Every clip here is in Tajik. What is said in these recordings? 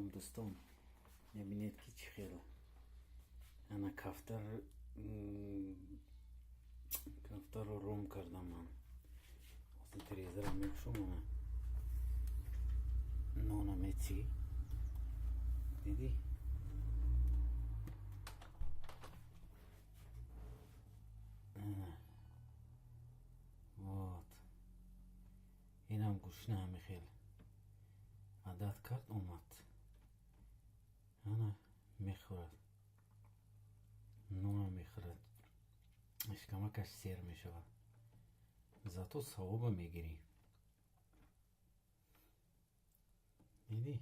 Салом, дӯстон! Мебинед, ки чӣ хел ана кафтарро ром кардам ман. Ҳозир тирезаро мекушом, ана нона метӣ, дидӣ? Ана, вот инам гушна, ҳами хел адат кард, омад, ана мехӯрад, нона мехӯрад, шикамакаш сер мешавад, зато савоба мегирӣ, дидӣ?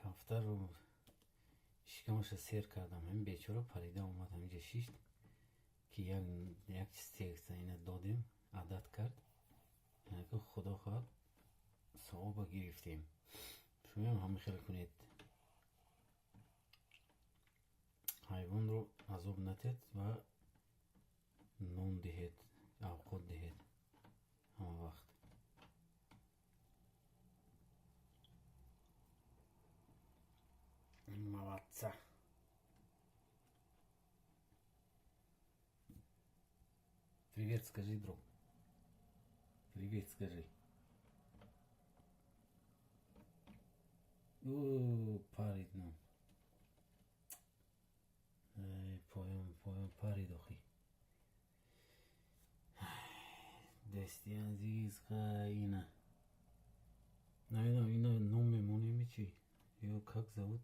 Кафтарро шикамаша сер кардам, ҳамин бечора парида омад, ҳаминҷа шишт, ки як чиз тегса. Ина додем, адат кард, худо хоҳад, савоба гирифтем. Шумоам ҳамин хел кунед, ҳайвонро азоб натед ва нон диҳед, авқот диҳед ҳама вақт. Молодца! Привет скажи, друг. Привет скажи. О, парид нам. Поён, поён парид охи. Дасти азиз, ина. Намедонам, ина ном мемонем чи? Ё как зовут?